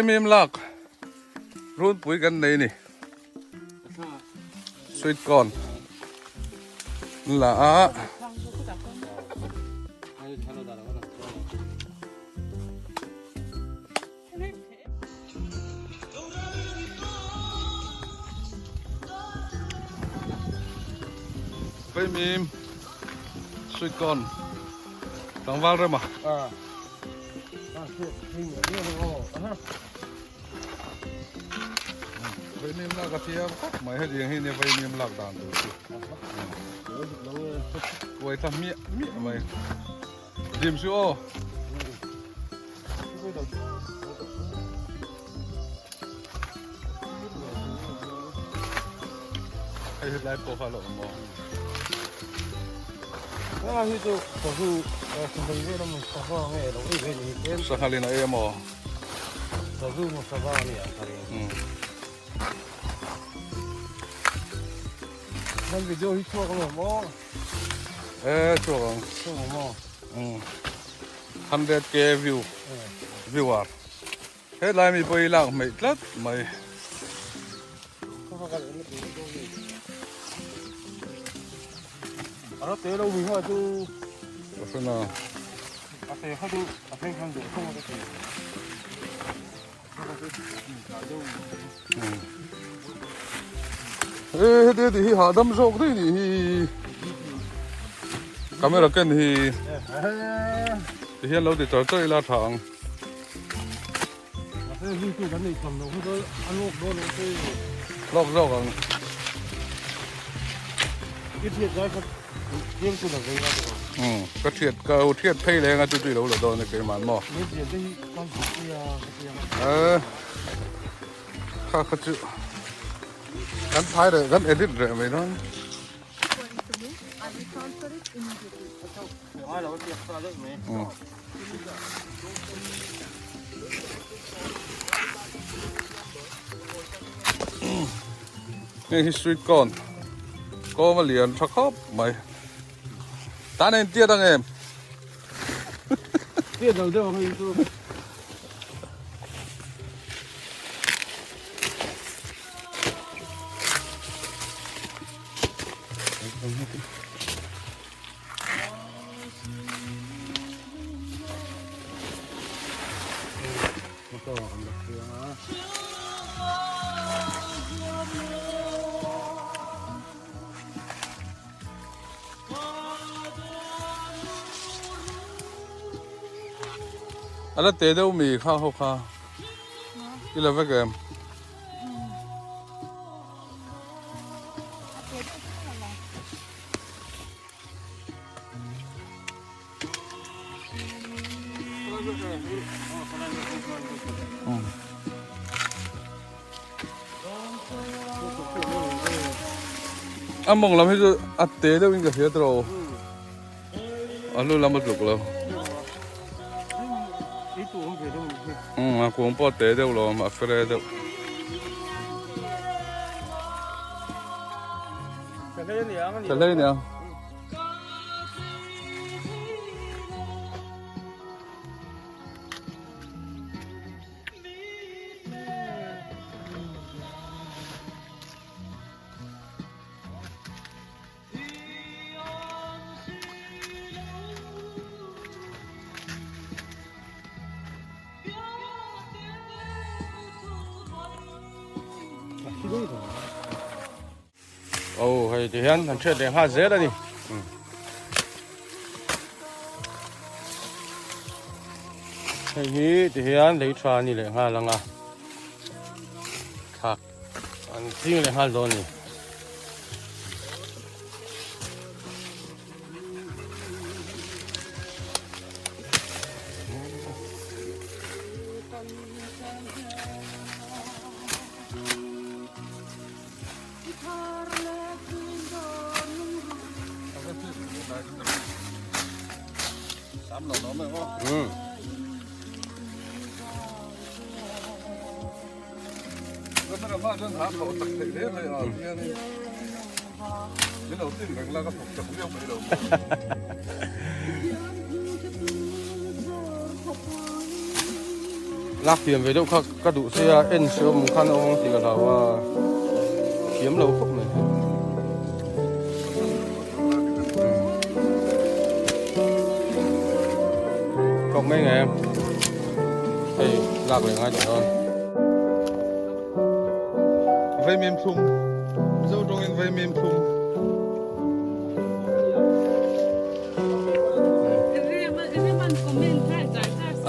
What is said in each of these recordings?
Vaimim lak runpui kan nei ni. Sweet corn la a. Vaimim sweet corn tlangval rema. Vaimim lak a thiam khawp mai hetiang hi nia vaimim lak dan tur chu. Kuai thla hmiah hmiah mai. Dim su aw. Hei hetlai pawh kha a lo awm aw. A hi chu sazu sahal vel a maw sava nge lo ei ve ni tlem. Sahal in a ei a maw? Sazu maw sava a ni ang ka ring. Kan video hi chhuak lo maw? E chhuak ang. Chhuak ang maw? 100k view viewer. Hetlai mi pawh hi lak hmeih tlat mai. E heti heti hi hahdam zawk daih nih hi camera ken hi tihian lo ti char char ila tha ang. Lawk zawk ang. Ka thiat ka thiat phei leng a chu chu i lo la dawn e keimah maw. Kha kha chu kan phai reh kan edit reh mai dawn. Hei hi sweet corn kawng a lian tha khawp mai tan a intiat ang em tiat lo deuh ang hei chu A la te deuh mi kha ho kha i la vek em? A mawng lam hi chu a te deuh in ka hria tawh lo a lu lam a tluk lo a kung pawh a te deuh lo a fere deuh. Tha hlei aniang. Aw hei ti hian kan hriat leh nghal zel a ni. Hei hi ti hian lei tha a ni leh nghal ang a. Thlak an ching leh nghal dawn a ni. Lak thiam ve deuh kha ka duh sia en hreawm khan a awm tih ka hlau a, thiam lo khawp mai. Kawk mai nge hei lak leh ngai tawh dawn. Vaimim thlum Mizo tawngin vaimim thlum.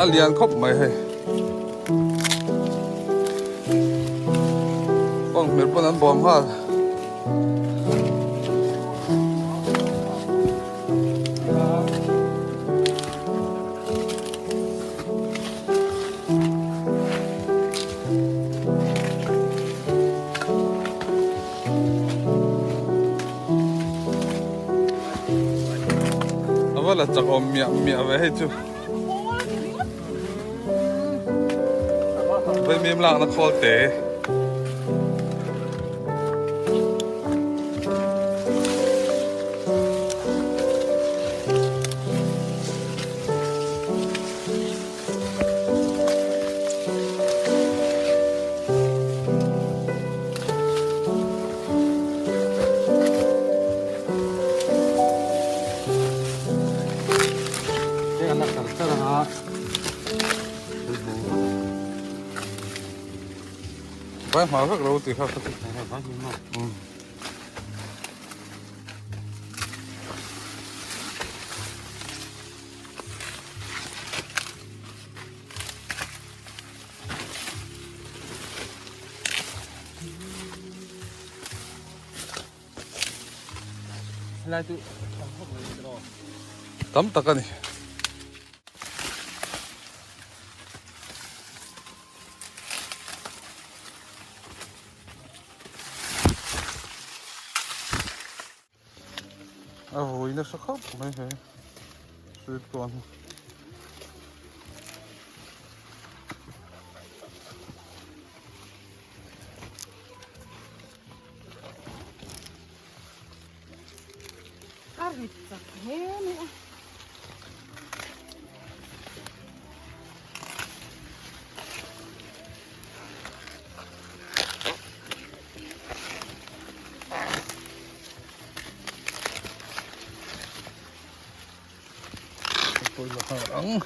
A lian khawp mai hei. Kawng hmel pawn an bawm nghal. A va la chak awm miah miah ve hei chu. Vaimim lakna khawl te. Vai hma vek lo ti kha ka ti. Tam tak a ni. A vui nasa khawp mai he sweet corn hi. A rit chak hle mai a. Ang.